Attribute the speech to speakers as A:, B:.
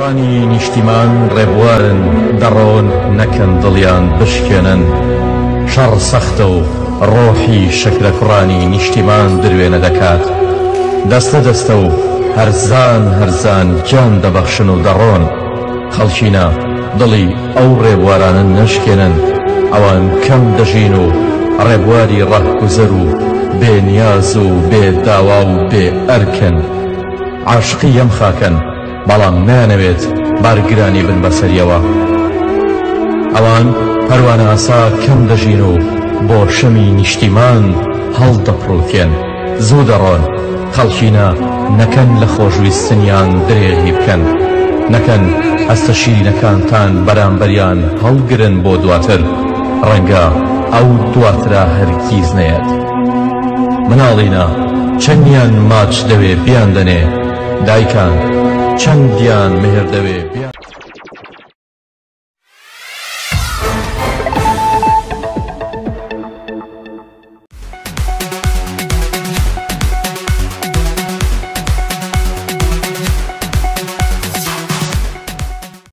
A: کوڕانی نیشتیمان ڕێبوارن دەڕۆن نەکەن دڵیان بشکێنن شەڕ سەختە و ڕۆحی شەکرە کوڕانی نیشتیمان دروێنە دەکات دەستە دەستە و هەرزان هەرزان گیان دەبەخشن و دەڕۆن خەڵکینە دڵی ئەو ڕێبوارانە نەشکێنن ئەوان کەم دەژین و ڕێبواری ڕەهگوزەر و بێ نیاز و بێ داوا و بێ ئەرکن. عاشقی ئەم خاکەن بەڵام نایانەوێت بارگرانی بن بەسەریەوە. ئەوان پەروانە ئاسا کەم دەژین و بۆ شەمی نیشتیمان هەڵدەپڕوکێن. زوو دەڕۆن. خەڵکینە نەکەن لە خۆشویستنیان درێغی بکەن. نەکەن هەستە شیرینەکانتان بەرامبەریان هەڵگرن بۆ دواتر. ڕەنگە ئەو دواترە هەرگیز نەیەت. مناڵینە چەندیان ماچ دەوێ بیاندەنێ دایکان چەندیان مهر دەوێ بیان.